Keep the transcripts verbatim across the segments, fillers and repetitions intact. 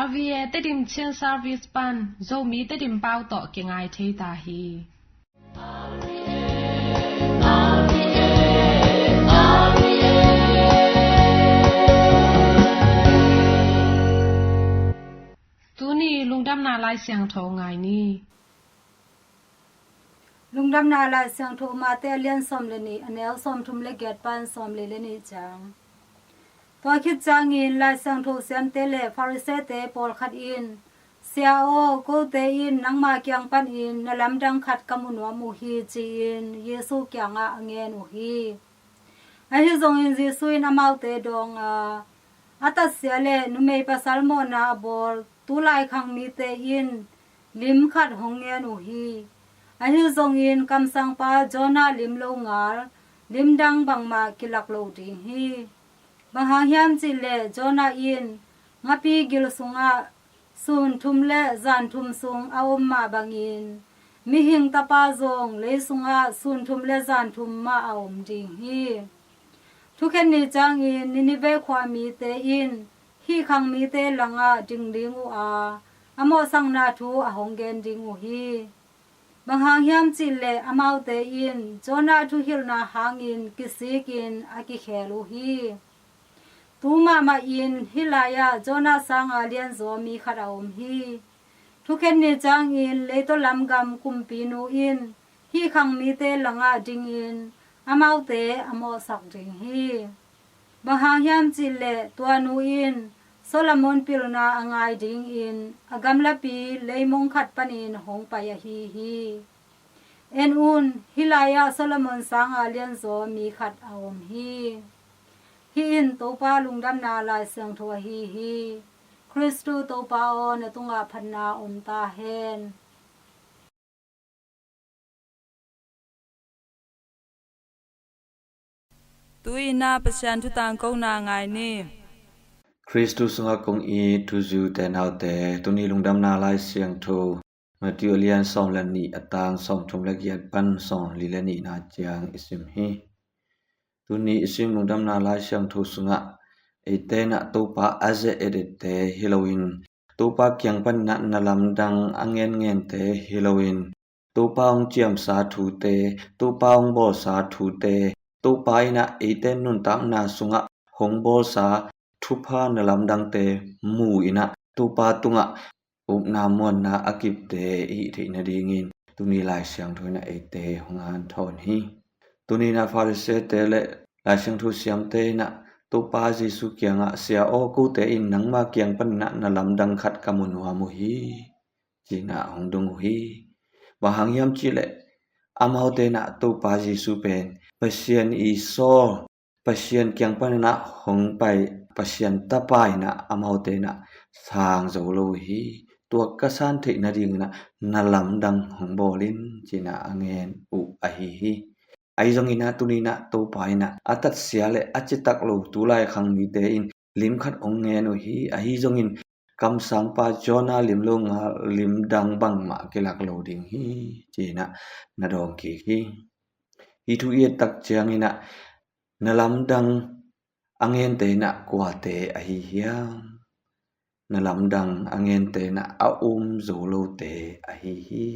R V A Tedim Chin Service pan Zomi Tedim pau tawh kingai thei ta hi. Tuni lungdamna Lai Siangtho ngai ni. Lungdamna Lai Siangtho Mate a lian sawm le nih, a neu sawm thum le giat pan sawm li le nih ciang. Tua khit ciangin Lai Siangtho siamte le Farisee-te pawlkhat in, "Sia aw, kote in nangma kiang panin na lamdang khat ka mu nuam uh hi," ci-in Jesu kiangah a ngen uh hi. Ahi zongin Jesu in amaute dawng a, "A tatsia le numei pasal mawhna a bawl tulai khang mite in lim khat hong ngen uh hi. Ahi zongin kamsangpa Jonah lim lo ngal limdang bangmah kilak lo ding hi. Bang hang hiam cih leh Jonah in ngapi gil sungah sun thum le zan thum sung a om mah bangin, Mihing Tapa zong lei sungah sun thum le zan thum mah a om ding hi. Thukhen ni ciangin Nineveh khua mite in hih khang mite langah ding ding uh a, a mawhsakna thu a hong gen ding uh hi. Bang hang hiam cih leh amaute in Jonah thuhilhna hangin kisikin a kikhel uh hi. Tu mahmah in hih lai-ah Jonah sanga lianzaw mi khat a om hi. Thukhen ni ciangin leitaw lam gam kumpinu in hih khang mite langah dingin amaute a mawhsak ding hi. Bang hang hiam cih leh tua nu in Solomon pilna a ngai dingin a gamlapi leimong khat panin hong pai ahi hi. En un, hih lai-ah Solomon sanga lianzaw mi khat a om hi." Hih in Topa lungdamna Lai Siangtho ahi hi. Khristu Topa aw, na tungah phatna om ta hen. Tu-in ah Pasian thu tangkona ngai ni. Khristu sungah kong it u ute naute, tuni lungdamna Lai Siangtho Matthew a lian sawm le nih, a tang sawm thum le giat pan sawm li le nihna ciang i sim hi. Tuni i sim lungdamna Lai Siangtho sungah eite in ah Topa a ze-et-ette hi loin, Topa kiang panin ah na lamdang a ngengente hi loin, Topa hong ciamsa thute, Topa hong bawlsa thute, Topa in ah eite nuntakna sungah hong bawlsa thupha na lamdangte mu in ah Topa tungah upna muanna a kipte i hih theih nadingin tuni Lai Siangtho in ah eite hong hanthawn hi. Tuni in ah Farisee-te le Lai Siangtho siamte in ah Topa Jesu kiangah, "Sia aw, kote in nangma kiang panin ah na lamdang khat ka mu nuam uh hi," ci-in ah hong dong uh hi. Bang hang hiam cih leh amaute in ah Topa Jesu pen Pasian i sawl, Pasian kiang panin ah hong pai Pasian Tapa in ah amaute in ah sang zo lo uh hi. Tua ka san theih nadingin ah na lamdang hong bawl in, ci-in ah a ngen uh ahi hi. Ahi zongin ah tuni in ah Topa in ah a tatsia le a citak lo tulai khang mite in lim khat hong ngen uh hi. Ahi zongin kamsangpa Jonah lim lo ngal limdang bangmah kilak lo ding hi, ci-in ah na dawng kik hi. Hih thu i et tak ciangin ah na lamdang a ngente in ah kuate ahi hiam? Na lamdang a ngente in ah a um zo lote ahi hi.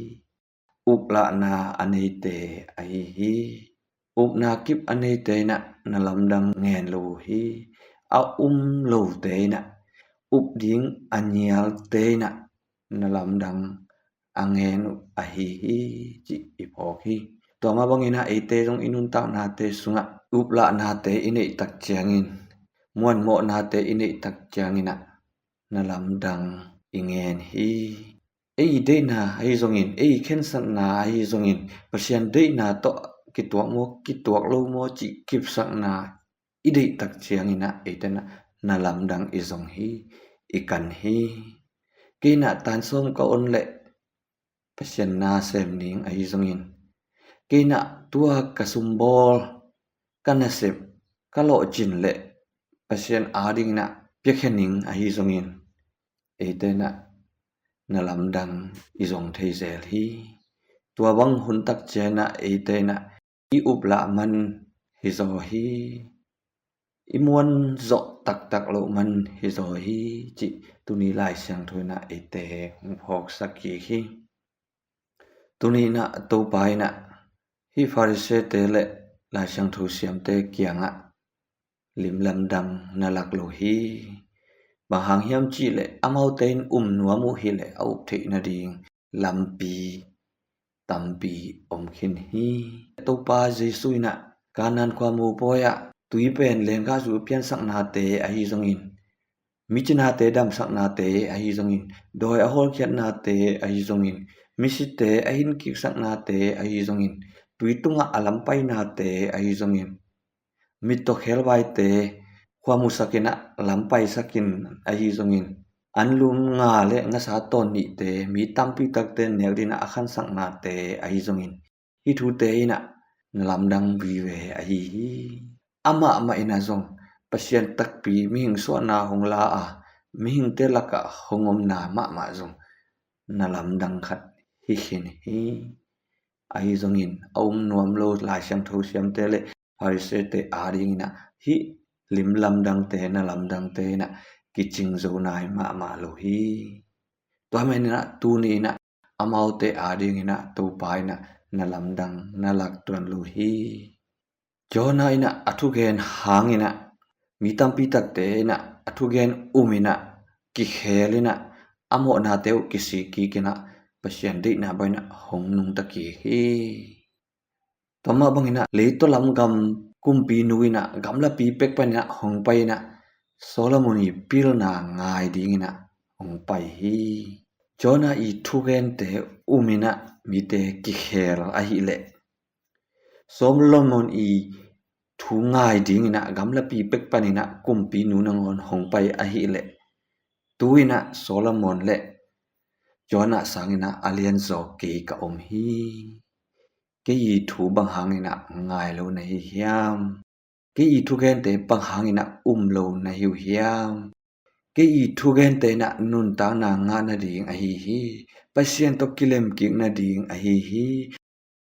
Uplahna a neite ahi hi. Upna kip a neite in ah na lamdang ngen lo uh hi. A um lote in ah, up ding a nialte in ah na lamdang a ngen uh ahi hi, cih i phawk hi. Tua mah bangin ah eite zong i nuntaknate sungah uplahnate i neih tak ciangin, muanmawhnate i neih tak ciangin ah na lamdang i ngen hi. Ei deihna ahi zongin, ei khensatna ahi zongin, Pasian deihna tawh kituak maw, kituak lo maw cih kipsakna i deih tak ciangin ah eite in ah na lamdang i zong hi, i kan hi. Kei in ah tan sawm ka on leh Pasian na sem ning ahi zongin, kei in ah tua ka sumbawl, ka nasep, ka lawhcin leh Pasian adingin ah piakhia ning ahi zongin, eite in ah na lamdang i zong thei zel hi. Tua bang hun tak ciangin ah eite in ah i uplah man hi zaw hi. i muan zawh taktak loh man hi zaw hi, cih tuni Lai Siangtho in ah eite hong phawksak kik hi. Tuni in ah Topa in ah hih Pharisee-te le Lai Siangtho siamte kiangah limlamdang na lak lo hi. Bang hang hiam cih leh amaute in um nuam uh hi leh a up theih nading lampi tampi om khin hi. Topa Jesuh in ah Kanaan khua mopawi ah tui pen lenggahzu piansaknate ahi zongin, micinate damsaknate ahi zongin, dawi a hawlkhiatnate ahi zongin, misite a hinkiksaknate ahi zongin, tui tungah a lampainate ahi zongin, mittaw khelvaite khua musakin ah lampaisakin ahi zongin, anlum nga le ngasa tawn nihte mi tampi takte nek dingin ah a khansaknate ahi zongin, hih thute in ah na lamdang vive ahi hi. Amah mah in ah zong Pasian takpi mihing suahna hong la a, mihingte lakah hong omna mahmah zong na lamdang khat hi khin hi. Ahi zongin a um nuam lo Lai Siangtho siamte le Pharisee-te adingin ah hih limlamdangte, na lamdangte in ah kicing zo nai mahmah lo hi. Tua manin ah tuni in ah amaute adingin ah Topa in ah na lamdang na lak tuan lo hi. Jonah in ah a thugen hangin ah mi tampi takte in ah a thugen um in ah kikhel in ah a mawhnate uh kisik kik in ah Pasian deihna bang in ah hong nungta kik hi. Tua mah bangin ah leitaw lam gam kumpinu in ah gamlapi pek panin ah hong pai in ah Solomon ii pilna ngai dingin ah hong pai hi. Jonah ii thugente um in ah mite kikhel ahih leh, Solomon ii thu ngai dingin ah gamlapi pek panin ah kumpinu nangawn hong pai ahih leh, tu in ah Solomon le Jonah sangin ah a lianzaw kei ka om hi. Kei ii thu bang hangin ah ngai lo na hi hiam? Kei ii thugente bang hangin ah um lo na hi uh hiam? Kei ii thugente in ah nuntakna ngah nading ahi hi. Pasian tawh kilem kik nading ahi hi.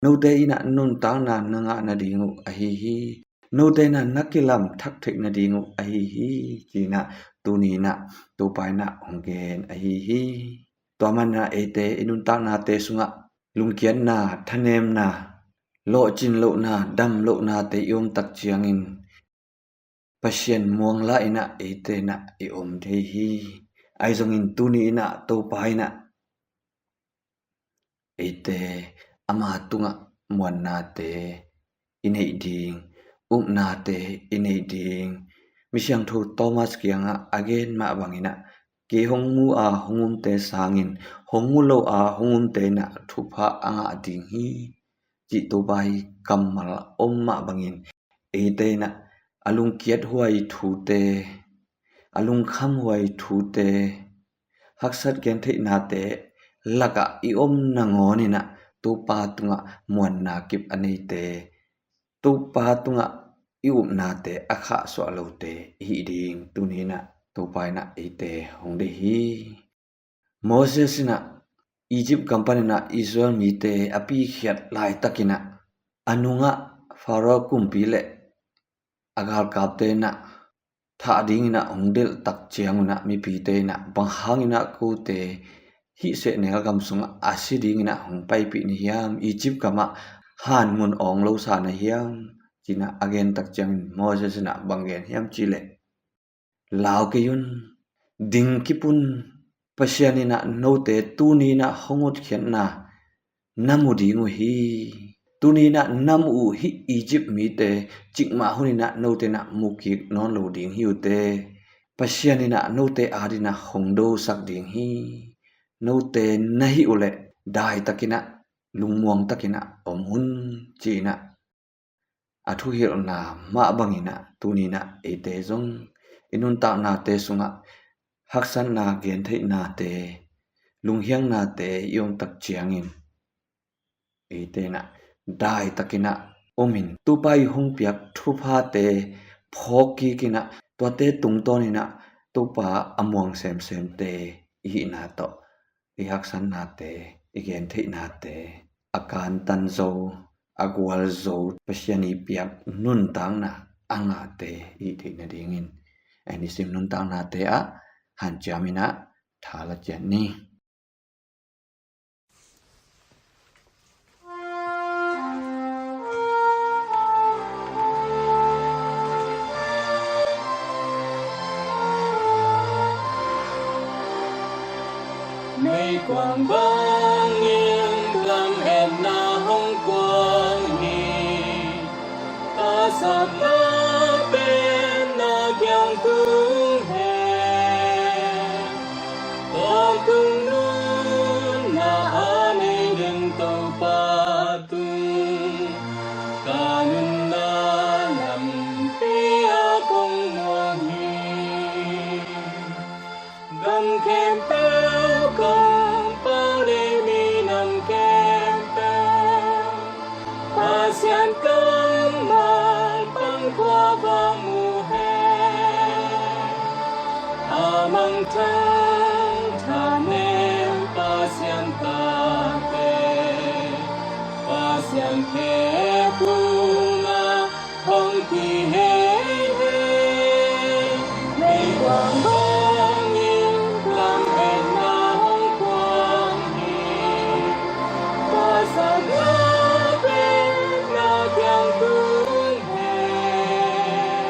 Note in ah nuntakna na ngah nading uh ahi hi. Note in ah na kilam thak theih nading uh ahi hi, ci-in ah tuni in ah Topa in ah hong gen ahi hi. Tua manin ah eite i nuntaknate sungah lungkiatna, thanemna, lawhcin lohna, dam lohnate i om tak ciangin Pasian muang la in ah eite in ah i om thei hi. Ahi zongin tuni in ah Topa in ah eite ama tungah muannate i neih ding, upnate i neih ding. Misiangtho Thomas kiangah a gen mah bangin ah, kei hong mu a hong umte sangin hong mu lo a hong umte in ah thupha a ngah ding hi, cih Topa ii kammal om mah bangin eite in ah a lungkiat huai thute, a lungkham huai thute, haksat gentheihnate lakah i om nangawn in ah Topa tungah muanna kip a neite, Topa tungah i upnate a khahsuah lote i hih ding tuni in ah Topa in ah eite hong deih hi. Moses in ah Egypt gam panin ah Israel mite a pikhiat laitakin ah a nungah Pharaoh kumpi le a galkapte in ah thah dingin ah hong delh tak ciangun ah mipite in ah, bang hangin ah kote hih sehnel gam sungah a si dingin ah hong paipih na hiam? Egypt gamah hanmun awng lo sa na hiam? Ci-in ah a gen tak ciangin Moses in ah bang gen hiam cih leh, lau kei un, ding kip un, Pasian in ah note tuni in ah hong utkhiatna na mu ding uh hi. Tuni in ah na muh uh hih Egypt mite cikmah hun in ah note in ah mu kik nawn lo ding hi uh teh. Pasian in ah note adingin ah hong dosak ding hi. Note na hih uh leh daitakin ah, lungmuang takin ah om un, ci-in ah a thuhilhna mah bangin ah tuni in ah eite zong i nuntaknate sungah haksatna, gentheihnate, lunghiangnate i om tak ciangin eite in ah daitakin ah om in, Topa ii hong piak thuphate phawk kik in ah, tuate tungtawn in ah Topa a muang semsemte i hihna tawh i haksatnate, i gentheihnate a kantan zo, a gualzo, Pasian ii piak nuntakna a ngahte i theih nadingin, eh, nisim nuntaknate ah hanciam in ah tha la ciat ni. 每光光影，光眼那红光影。 Pasal na pen na kiang tung hen, tawntung nunna a nei den Topa tung, ka nunna lampi ah kong muang hi. Gam khempeuh, kong pau le minam khempeuh, Pasian kammal pang khua va mu hen. A mangthang thanem Pasian tate, Pasian khe kung a hong kihei hei. Meikuang bangin lametna hong kuang hi. Pasal na pen na kiang tung hen,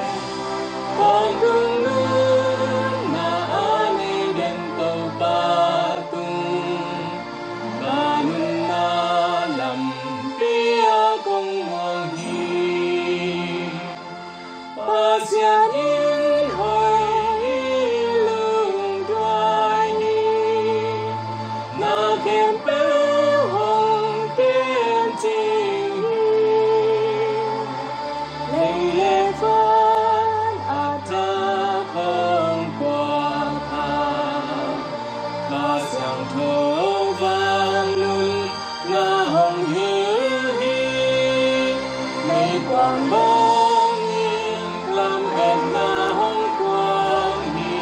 tawntung nunna a nei den Topa tung, ka nunna lampi ah kong muang hi. Pasian in hoih hi, lungduai hi, na khempeuh hong kem cing hi. Lei le van a thak hong puak a, Kha Siangtho vangliatna hong hilh hi. Meikuang bangin lametna hong kuang hi.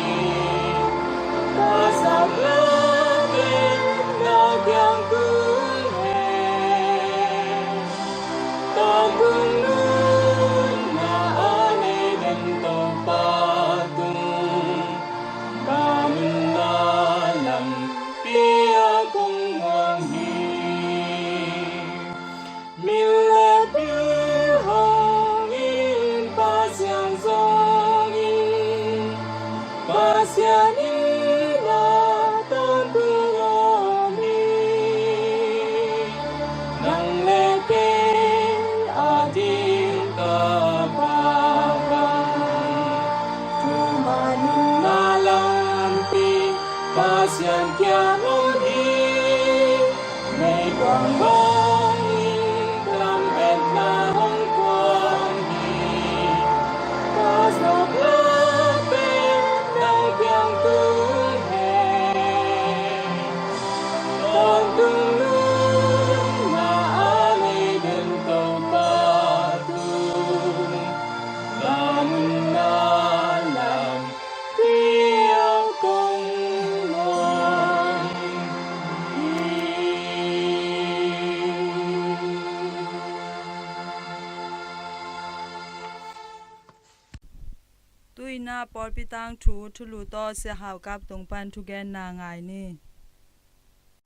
Pasal na pen na kiang tung hen, tawntung nunna a nei den Topa tung, ka nunna lampi ah kong muang hi. Min le bil hong in, Pasian zong in, Pasian in a tawntung om hi. Nang le kei a ding Topa bang, thumna lampi Pasian kiang om hi. Meikuang bangin lametna hong kuang hi. Pasal na pen na kiang tung hen, tawntung nunna a nei den Topa tung, ka nunna lampi ah kong muang hi. Tu-in ah pawlpi tangthu thulu tawh Sia Hau Kap tung pan thugenna ngai ni.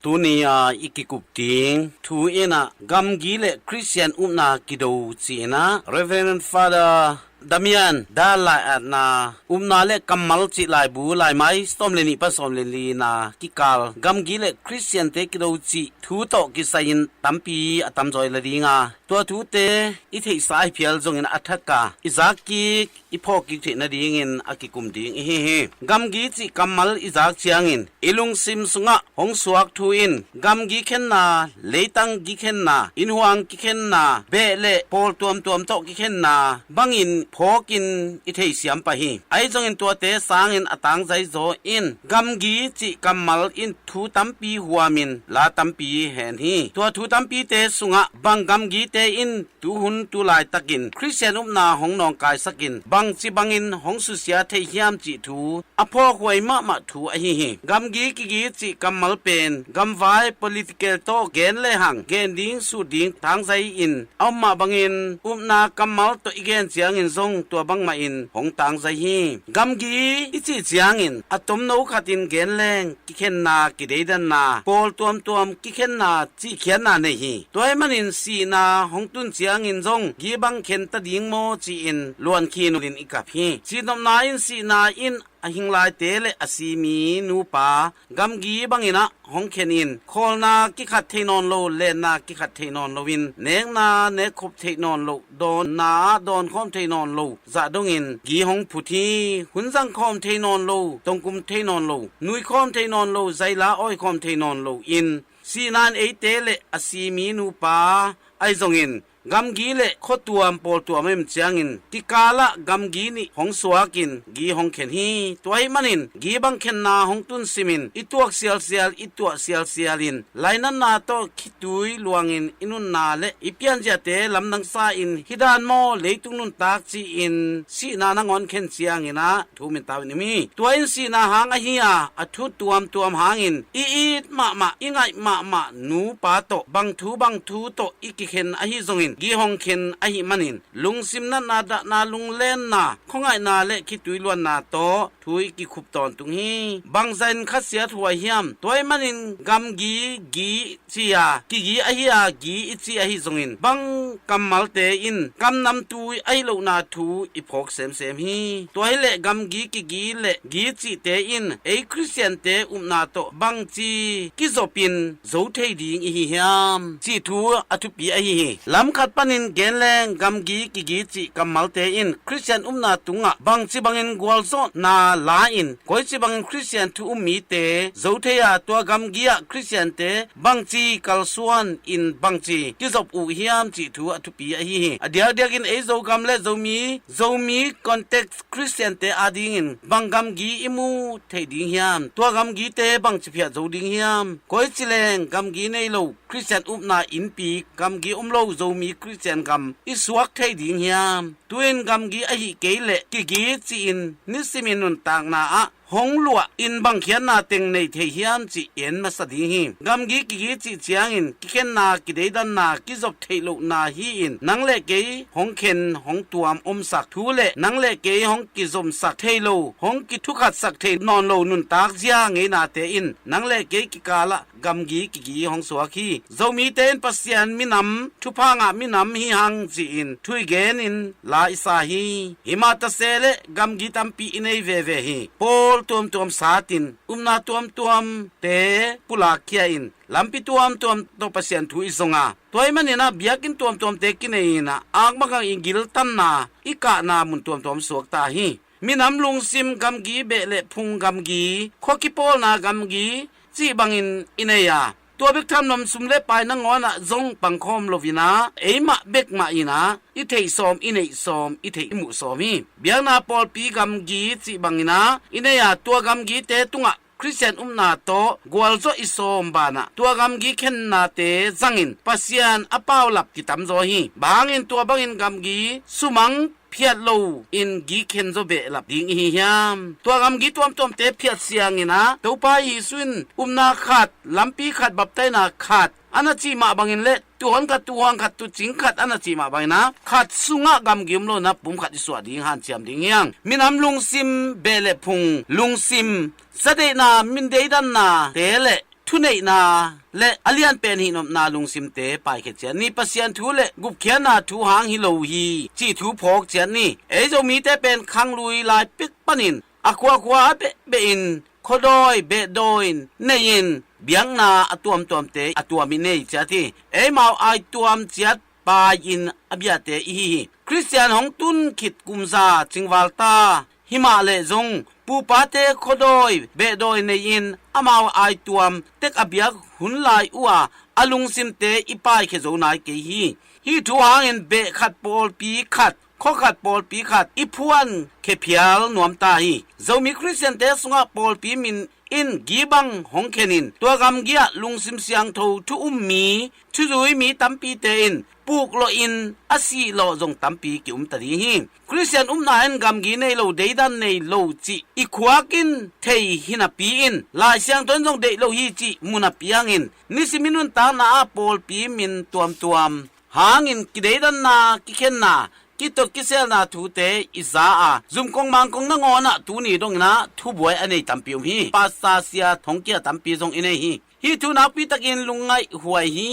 Tuni a i kikup ding thu in ah gamgi le Khristian upna kido ci-in ah Reverend Father Damian Da lai-atna, Upna le Kammal cih laibu, laimai sawm le nih pan sawm le lina kikal, gamgi le Khristiante kido cih thu tawh kisai-in tampi a tamzaw i la ding a, tua thute i theihsa ahi phial zongin a thak a i zak kik, i phawk kik theih nadingin a kikum ding i hi hi. Gamgi cih kammal i zak ciangin i lungsim sungah hong suak thu in gamgi khenna, leitang kikhenna, innhuang kikhenna, beh le pawl tuamtuam tawh kikhenna bangin phawkin i theisiam pah hi. Ahi zongin tuate sangin a tangzai zaw in gamgi cih kammal in thu tampi huamin la tampi hen hi. Tua thu tampite sungah bang gamgite in tuhun tu laitakin Khristian upna hong nawngkaisakin bang bangci bangin hong susia thei hiam cih thu a phawkhuai mahmah thu ahi hi. Gamgi kigi cih kammal pen gamvai political tawh gen lehang gen ding sut ding tangzai in a om mah bangin upna kammal tawh i gen ciangin zong tua bangmahin hong tangzai hi. Gamgi i cih ciangin a tomno khatin gen leng kikhenna, kideidanna, pawl tuamtuam kikhenna cihkhiatna nei hi. Tua ahih manin sihna hong tun ciangin zong gi bang khen ta ding maw ci-in luankhin ulin i kap hi. Cihnopna in sihna in a hinglaite le a si mi nupa gamgi bangin ah hong khen in khawlna kikhat thei nawn lo, lenna kikhat thei nawn loin nekna nekkhop thei nawn lo, dawnna ah dawnkhawm thei nawn lo zah dongin gi hong phut hi. Hun zangkhawm thei nawn lo, tongkum thei nawn lo, nuikhawm thei nawn lo, zaila awikhawm thei nawn lo in sihna in eite le a si mi nupa ahi zongin gamgi le khuatuam pawltuam a om ciangin kikalah gamgi nih hong suakin gi hong khen hi. Tua ahih manin gi bang khenna hong tun simin i tuak sialsial, i tuah sialsial in lainatna tawh khitui luangin i nunna le i pianziate lamdang sa-in hih dan maw leitung nuntak ci-in sihna nangawn khen ciangin ah thu min tau in i mi. Tua in sihna hang ahi a, a thu tuamtuam hangin i it mahmah, i ngaih mahmah nupa tawh bang thu bang thu tawh i kikhen ahi zongin gi hong khen ahih manin lungsim natna, dahna, lunglenna, khuangaihna le khitui luanna tawh thu i kikhup tawntung hi. Bangzah in khat siathuai hiam? Tua ahih manin gamgi gi ci a, kigi ahi a gi i ci ahi zongin bang kammalte in kam namtui ahi lohna thu i phawk semsem hi. Tua hileh gamgi kigi le gi cihte in ei Khristiante upna tawh bangci kizopin zo thei ding i hi hiam cih thu a thupi ahi hi. Lam khat panin gen leng gamgi kigi cih kammalte in Khristian upna tungah bangci bangin gualzawhna la-in koici bangin Khristian thu um mite zo thei a, tua gamgi ah Khristiante bangci kalsuan in bangci kizop uh hiam cih thu a thupi ahi hi. A diakdiakin ei Zogam le Zomi, Zomi context Khristiante adingin bang gamgi i mu thei ding hiam? Tua gamgite bangci phiat zo ding hiam? Koici leng gamgi nei lo Khristian upna innpi, gamgi om lo Zomi Khristian gam i suak thei ding hiam? Tu-in gamgi ahih kei leh kigi ci-in nisimin nuntakna ah hong luah in bangkhiatna teng nei thei hiam cih en masa ding hi. Gamgi kigi cih ciangin kikhenna, kideidanna, kizop theih lohna hi-in nang le kei hong khen hong tuam omsak thu le nang le kei hong kizomsak thei lo, hong kithukhatsak thei nawn lo nuntak zia ngeinate in nang le kei kikalah gamgi kigi hong suak hi. Zomite in Pasian minam, thupha ngah minam hi hang ci-in thuigen in la i sa hi. Himah ta se le gamgi tampi i nei veve hi. Pawl tuamtuam satin upna tuamtuamte pulakkhia in lampi tuamtuam tawh Pasian thu i zong a, tua ahih manin ah biakinn tuamtuamte kinei in ah akmagang i giltanna, i kahna mun tuamtuam suak ta hi. Minam lungsim gamgi, beh le phung gamgi, khua kipawlna gamgi cih bangin i nei a, tua bek tham nuam sum le pai nangawn ah zong pangkhawm lo in ah eimah bek mah in ah i theih sawm, i neih sawm, i theih i muh sawm hi. Biakna pawlpi gamgi cih bangin ah i nei a, tua gamgite tungah Khristian upna tawh gualzawh i sawm banah tua gamgi khennate zangin Pasian a paulap kitamzaw hi. Bang hangin tua bangin gamgi sumang phiat lo in gi khenzaw behlap ding i hi hiam? Tua gamgi tuamtuamte phiat siangin ah Topa Jesu in upna khat, lampi khat, baptaina khat a na cih mah bangin le tuuhon khat, tuuhang khat, tuucing khat a na cih mah bangin ah khat sungah gamgi om lo in ah pum khat i suah ding, hanciam ding hi hang. Minam lungsim, beh le phung lungsim, zadeihna, mindeidannate le thuneihna le a lianpen hihnopna lungsimte paikhia ciat ni. Pasian thu le gupkhiatna thu hang hi lo hi cih thu phawk ciat ni. Ei Zomite pen khanglui lai pek panin a khuakhua a behbeh in khuadawi, behdawi nei-in biakna a tuamtuamte a tuam i nei ciat hi. Eimau aituam ciat pai-in a biate i hi hi. Khristian hong tun khit kum za cingval ta himah leh zong pupate khuadawi, behdawi nei-in amau aituam tek a biak hun lai uh a a lungsimte i paikhia zo nai kei hi. Hih thu hangin beh khat pawlpi khat, khua khat pawlpi khat i phuankhia phial nuam ta hi. Zomi Khristiante sungah pawlpi min in gii bang hong khen in, tua gamgi ah lungsim siangtho thu um mi, thuzui mi tampite in puklawh in a sihlawh zong tampi ki-um ta ding hi. Khristian upna in gamgi nei lo, deidan nei lo cih i khuak in thei hi napi in, Lai Siangtho in zong deih lo hi cih mu napi hangin, nisimin nuntakna ah pawlpi min tuamtuam hangin kideidanna, kikhenna, kitot kiselna thute i za a, zumkong mangkong nangawn ah tuni dongin ah thubuai a nei tampi um hi. Pastor, sia, thongkia tampi zong i nei hi. Hih thu nakpi takin lungngaih huai hi.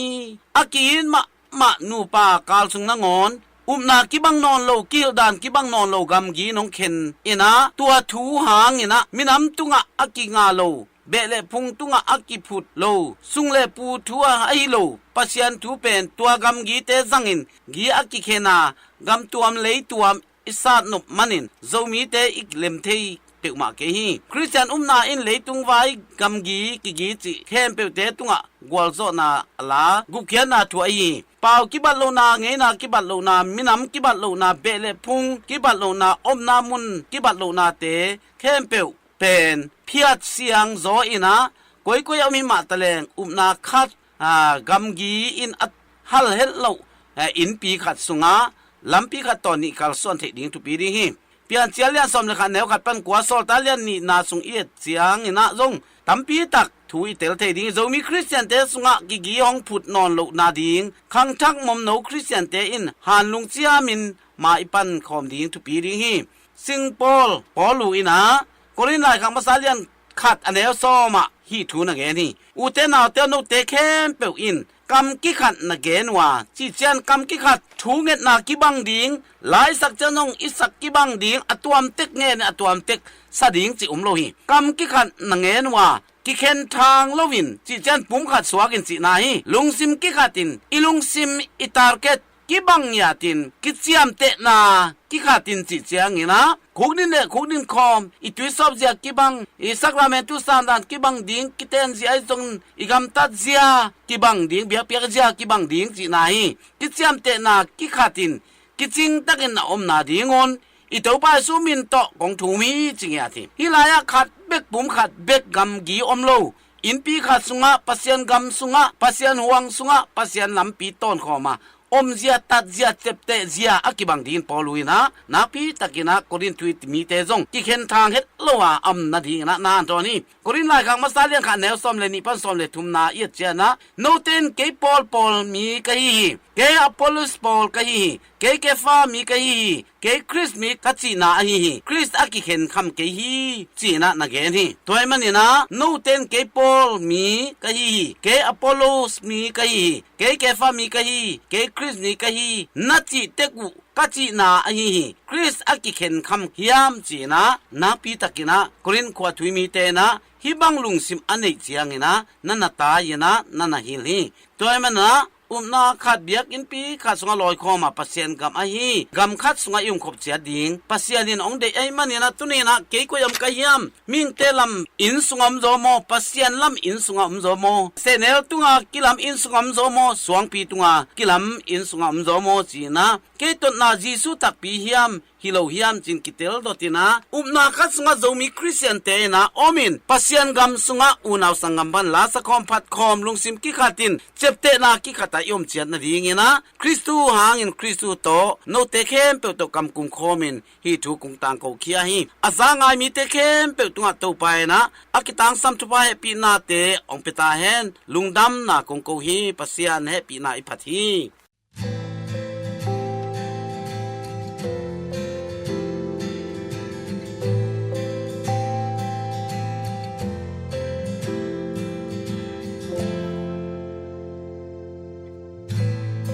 A ki-it mahmah nupa kalsung nangawn upna kibang nawn lo, kihilhdan kibang nawn lo gamgi nong khen in ah, tua thu hangin ah minam tungah a kinga lo, beh le phung tungah a kiphut lo, sung le pu thu a ahi lo Pasian thu pen tua gamgite zangin gi a kikhen a, gamtuam leituam i satnop manin Zomite i lem thei peuhmah kei hi. Khristian upna in leitung vai gamgi kigi cih khempeuhte tungah gualzawhna a la gupkhiatna thu ahi hi. Pau kibat lohna, ngeina kibat lohna, minam kibat lohna, beh le phung kibat lohna, omna mun kibat lohnate khempeuh pen phiat siang zaw in ah, koikoi a om hi mah taleng upna khat, aa, gamgi in a hal het loh, aa, innpi khat sungah lampi khat tawh nih kalsuan theih ding thupi ding hi. Piancil lian sawm le khat, neu khat pan kua, Sawltak lian nihna sung i et ciangin ah zong tampi tak thu i tel thei ding hi. Zomi Khristiante sungah kigi hong phut nawn lohna ding khangthak momno Khristiante in hanlung ciamin ma i pankhawm ding thupi ding hi. Sing Paul, Paulu in ah Korin laikhak masa lian khat, a neu sawm ah hih thu na gen hi. Ute naute, note khempeuh in kam kikhat na gen uh a, cih ciang kam kikhat thu ngetna kibang ding, la i sak ciang zong i sak kibang ding, a tuamtek ngen, a tuamtek sa ding cih um lo hi. Kam kikhat na gen uh a, kikhen thang loin, cih ciang pumkhat suakin cihna hi. Lungsim kikhatin, i lungsim, i target kibang ngiatin, kiciamtehna kikhatin cih ciangin ah, khukdin le khukdin khawm, i tuisawp zia kibang, i sakramentu sandan kibang ding, kiten zia, i zong i gamtat zia kibang ding, biakpiak zia kibang ding cihna hi. Kiciamtehna kikhatin, kicingtakin a omna ding un i Topa Jesu min tawh kong thum hi, ci ngiat hi. Hih lai-ah khat bek, pumkhat bek gamgi om lo. Innpi khat sungah, Pasian gam sungah, Pasian huang sungah, Pasian lampi tawnkhawm a, omzia, tatzia, ceptehzia a kibang dingin Paulu in ah nakpi takin ah Korin thu i et mite zong kikhen thang het lo a om nadingin ah na hanthawn hi. Korin laikhak masa lian khat, neu sawm le nih pan sawm le thumna i et ciangin ah, note in kei Paul pawl mi ka hi hi, kei Apollos pawl ka hi hi, kei Kefa mi ka hi hi, kei Khrist mi ka cihna ahi hi. Khrist a kikhen kham kei hi, ci-in ah na gen hi. Tua ahih manin ah, note in kei Paul mi ka hi hi, kei Apollos mi ka hi hi, kei Kefa mi ka hi hi, kei Khrist mi ka hi hi, na cih tek uh ka cihna ahi hi. Khrist a kikhen kham hiam, ci-in ah nakpi takin ah Korin khua thu i et mite in ah hih bang lungsim a neih ciangin ah na na tai-in ah na na hilh hi. Tua ahih manin ah upna khat, biakinnpi khat sungah lawikhawm a, Pasian gam ahi gam khat sungah i umkhop ciat ding Pasian in hong deih ahih manin ah, tuni-in ah kei koi-ah om ka hiam? Mihingte lam inn sungah om zaw maw? Pasian lam inn sungah om zaw maw? Sehnel tunga kilam inn sungah om zaw maw? Suangpi tunga kilam inn sungah om zaw maw? Ci-in ah kei totna Jesu takpi hiam, hi lo hiam, ci-in kitel dot in ah, upna khat sungah Zomi Khristiante in ah om in, Pasian gam sungah unau sanggam bang la sakhawm phatkhawm, lungsim kikhatin, ceptehna kikhat a i om ciat nadingin ah, Khristu hangin Khristu tawh note khempeuh tawh kamkum khawmin hih thu kong tangko khia hi. A za ngai mite khempeuh tungah Topa in ah a kitangsam thupha hehpihnate hong pia ta hen. Lungdamna kong ko hi. Pasian hehpihna i phat hi.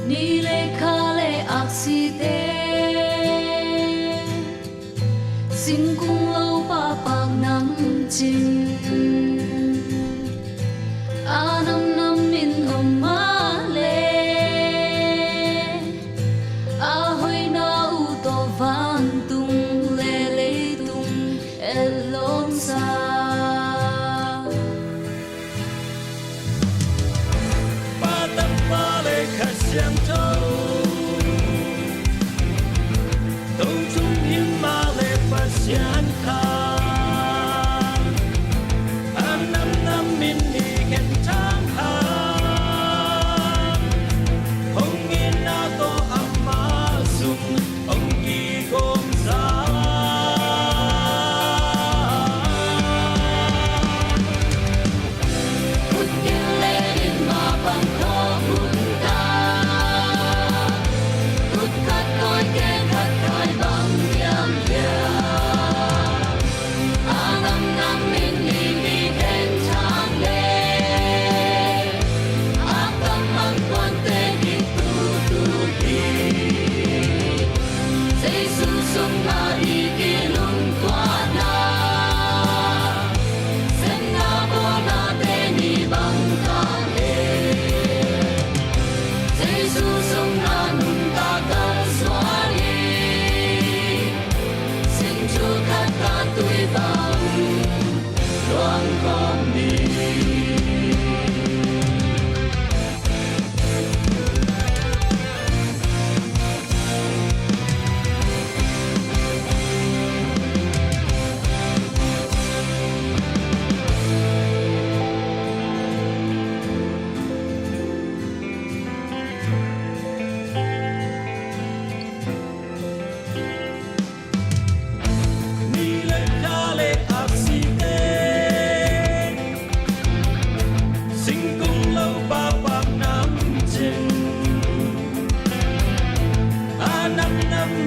Ni le kha le aksite, singkung lo pahpak nam cin, a namnam in om mah le, a hoihna uh tawh vantung le leitung etlawmsa. Pa, Tapa le Kha Siangtho, tung tung him mah le Pasian kha, an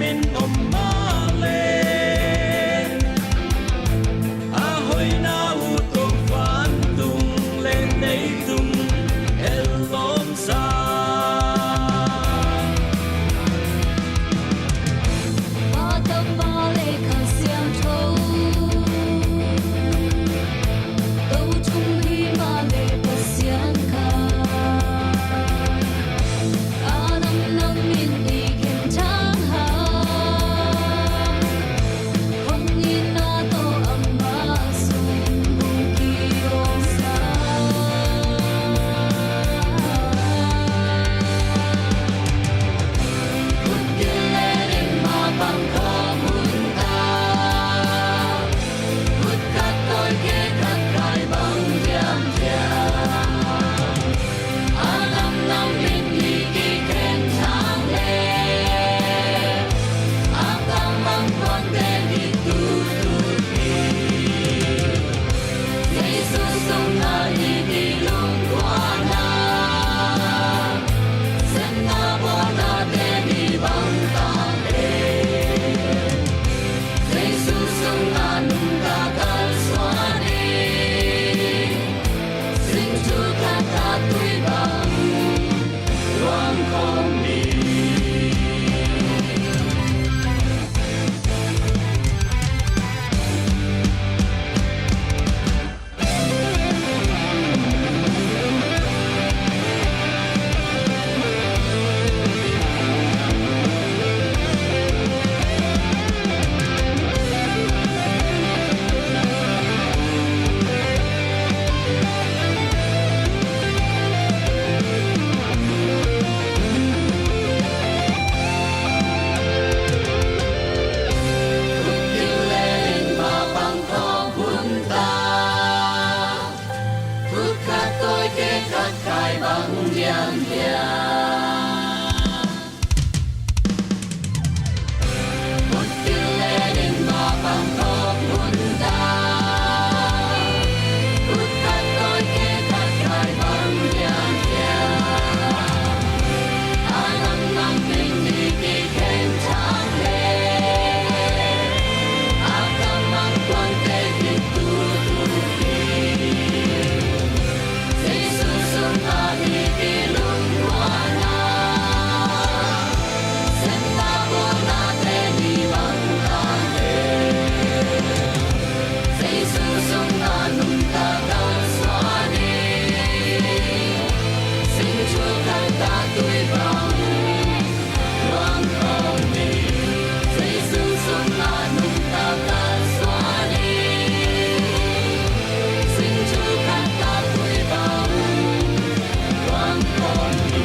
Min om mah leh a hoihna uh tawh vantung leh leitung el lawmsa. Pa, Tapa leh Kha Siangtho, to thum hi mah leh Pasian khat, a dang dang min i khen thang hang, hong itna tawh amah sung hong ki-awngsa. Khut kilel in mapang khawm hun ta. Khut khat tawi, khe khat kai bang diamdiam. A nam nam in i kikhen thang leh, a kam bang kuante hi tutu hi. Jesu sungah i kilungkuanna, sepna bawlnate hi bang tak leh, Jesu sungah nungta kalsuan hi. Sing thu khat ah tui bang luang khawm hi. Khut kilel in mapang khawm hun ta. Khut khat tawi, khe khat kai bang diamdiam. Khut kilel in mapang khawm hun ta. Khut khat tawi, khe khat kai bang diamdiam. A nam nam in i kikhen thang leh, a kam bang kuante hi tutu hi. Jesu sungah i kilungkuanna, sepna bawlnate hi bang tak leh, Jesu sungah nungta kalsuan hi. Sing thu khat ah tui bang luang khawm hi. Jesu sungah nungta kalsuan hi. Sing thu khat ah tui bang luang khawm hi.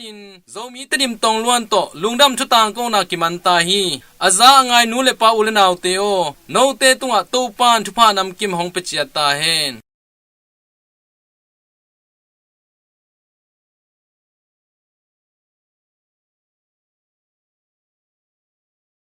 In Zomi Tedim tongluan tawh lungdam thu tangkona kiman ta hi. A za a ngai nu le pa, u le naute aw, note tungah Topa'n thupha namkim hong pia ciat ta hen.